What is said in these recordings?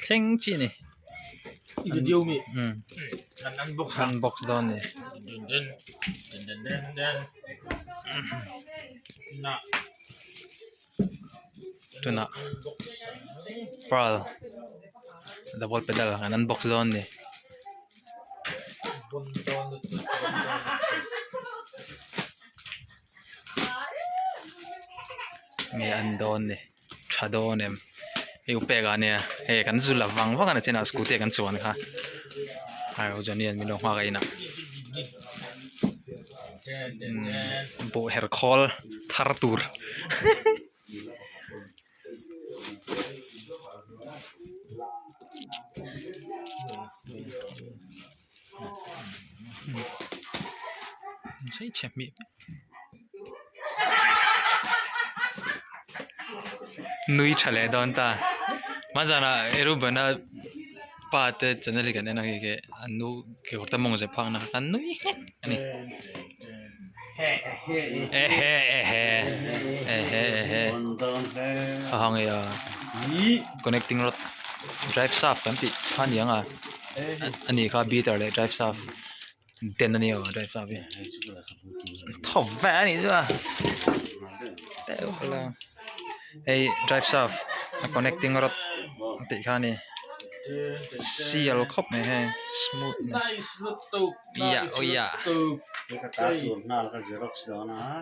thleng chi a ni. I video mi an unbox unbox dawn ni. Tunah pearl double pedal an unbox dawn ni. Nge an dawn ni tha dawn em hei u pek ah nia hei kan zu la vang vang a ni chinah scooty ah kan chuan kha a u Johnny an min lo nghak a inah bawh her khawl thar tur. Nui tha leh dawn ta hmanzanah Reuben-a pa te channel hi kan en a khi khi an nu kekawr te mawng zep phak na kha kan nui nghet a ni ehe ehe ehe ehe a hang e a connecting rod drive shaft kan tih kha a ni ang a. Ani kha beater leh drive shaft den ania aw drive shaft hi thaw ve anih chu a hei drive shaft a connecting rod a tih kha ani sial khawp mai hei smooth yah aw yah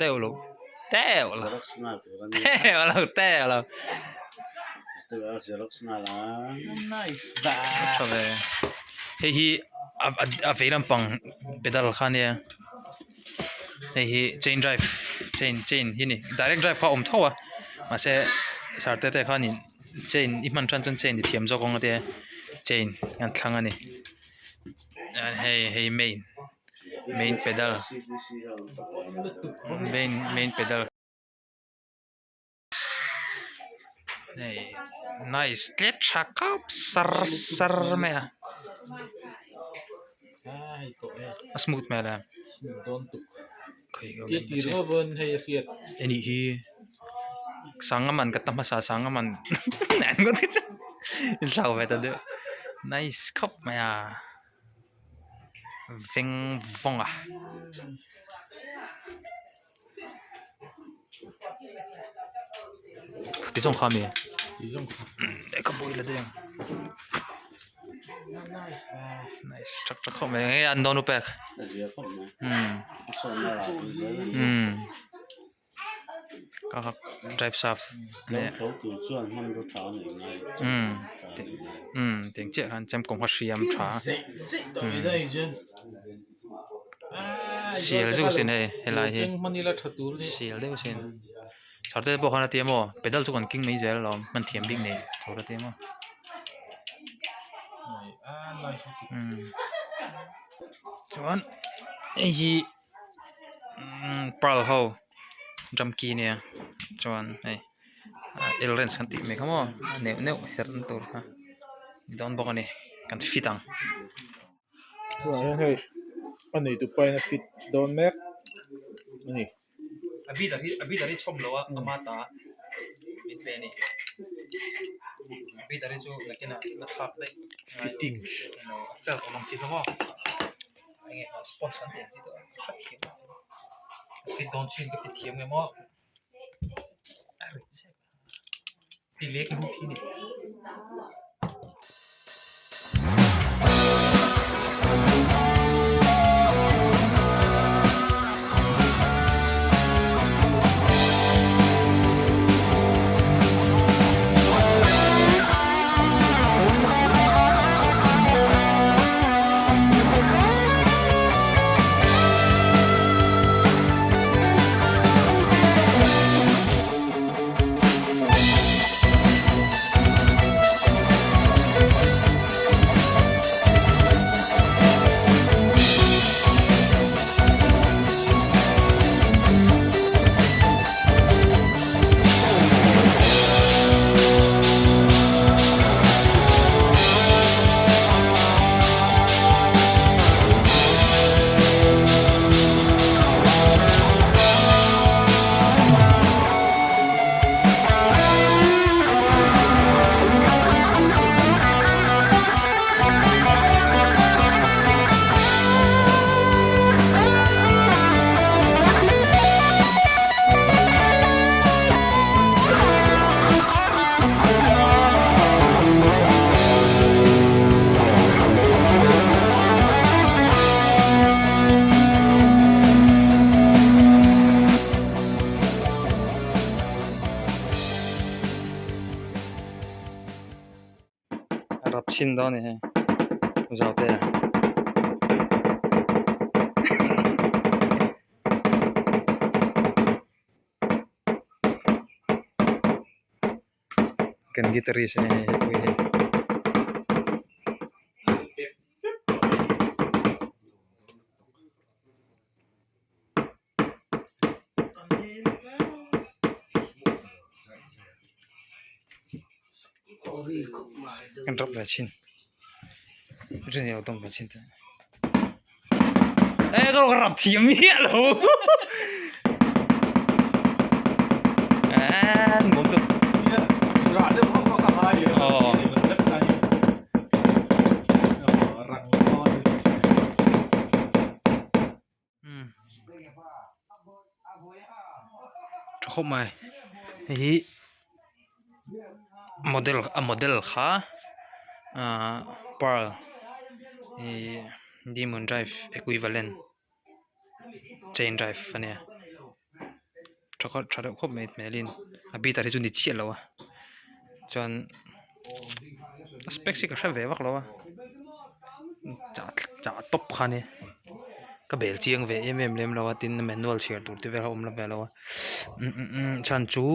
teuh lo teuh lo teuh lo teuh lo. Hei hi a vei lampang pedal kha ania hei hi chain drive chain chain hi a ni direct drive kha a awm tho a mahse sarte te khanin chain i hman tan chuan chain i thiam zawk ang a tia chain an thlang a ni hei hei main main pedal main main pedal. Hei nice tlet tha khawp sar sar mai a a smooth hmel em anih hi sanga man ka ta hmasa sanga man inthlau ve ta deuh nice khawp mai a. Veng vawng a. Ti zawng kha mi ka bui la deng nice thak thak khawp mai nge an dawn u pek ka drive shaft tiang chiah khan chem kawng kha hriam tha Sial zeuh sin hei helai hi sial deuh sin charte pawh khan a ti a maw pedal chu kan keng mai zel alawm hman thiam bik nei tur a ti a maw chuan hei hi pearl ho jumki nia chuan hei elrens kan tih mai kha maw a neuh neuh herna tur kha ni dawn bawk a ni kan fit ang. Tunah hian hei a neitu pain a fit dawn mek a ni. A bit a hi a bit a ri chhawm lo a ama ta min pe a ni a bit a ri chu nakinah la thlak daih fittings a fel tawh ang chi kha maw enge sponge an tih ang chi te a hre thiam a fit dawn chin ka fit thiam nge maw a rit zek ti lek lu khi a ni. Rap chhin dawn a ni hei zau te a. Kan guitarist a ni hei hepui hi. Kan rap ve chhin rin lo dawm ve chhin te e ka rap thiam miah lo a nuam tu aw. Tha khawp mai hei hi model a model kha ahh pearl ihh demon drive equivalent chain drive a nia tha khawp tha deuh khawp mai hmelin a bitter hi chu ni chiah lo a chuan a specs hi ka hre ve vak lo a chah chah tawp kha a nia ka bel chiang ve em em lem lo a tin manual chhiar tur te vel a awm lo ve lo a chhan chu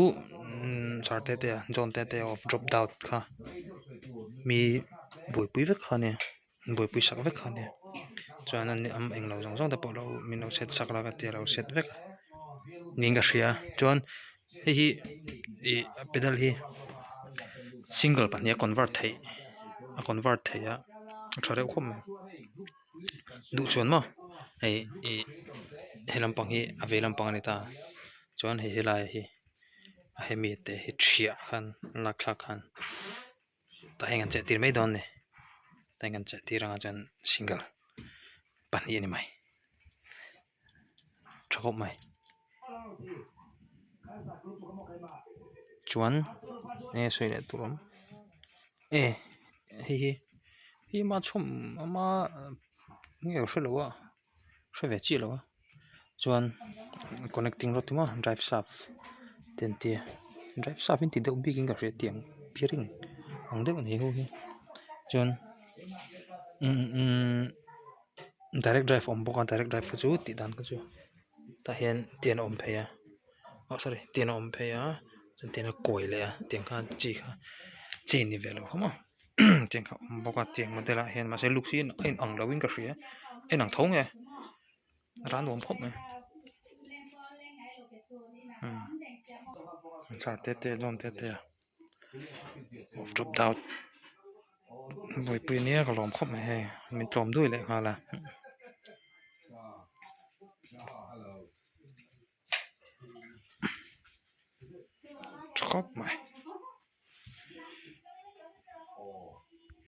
char te te a john te te of drop down kha mi buaipui vek kha a nia buaipui sak vek kha a nia chuan an englo zawng zawng te pawh lo min lo set sak la ka tia lo set vek a niin ka hria chuan hei hi ih pedal hi single pahnih a convert theih a convert theih a a tha reuh khawp mai duh chuan maw hei ih he lampang hi a vei lampang a ni ta chuan hei helai hi hemi te hi thiah khan lak thlak khan. Tah hian kan cheh tir mai dawn a ni tah hian kan cheh tir anga chuan single pahnih a ni mai tha khawp mai chuan enge sawi leh tur awm e hei hi hi ama chhawm ama nge ka hrelo a. hre ve chiah lo a chuan connecting rod te maw drive shaft te an tia drive shaft hi an ti deuh bik in ka hria tiang bearing ang deuh a ni ho hi chuan direct drive a awm bawk a direct drive kha chu tih dan kha chu tah hian tian a awm phei a oh sorry tian a awm phei a chuan tian a kawi leh a tiang khan chi kha chain ni ve lo kha maw. Tiang kha a awm bawk a tiang model ah hian mahse looks hi a in ang lo in ka hria a inang tho nge a ran nuam khawp mai char te te lawn te te a of drop down buaipui ania ka lawm khawp mai hei min tlawm dui leh nghal a. Tha khawp mai.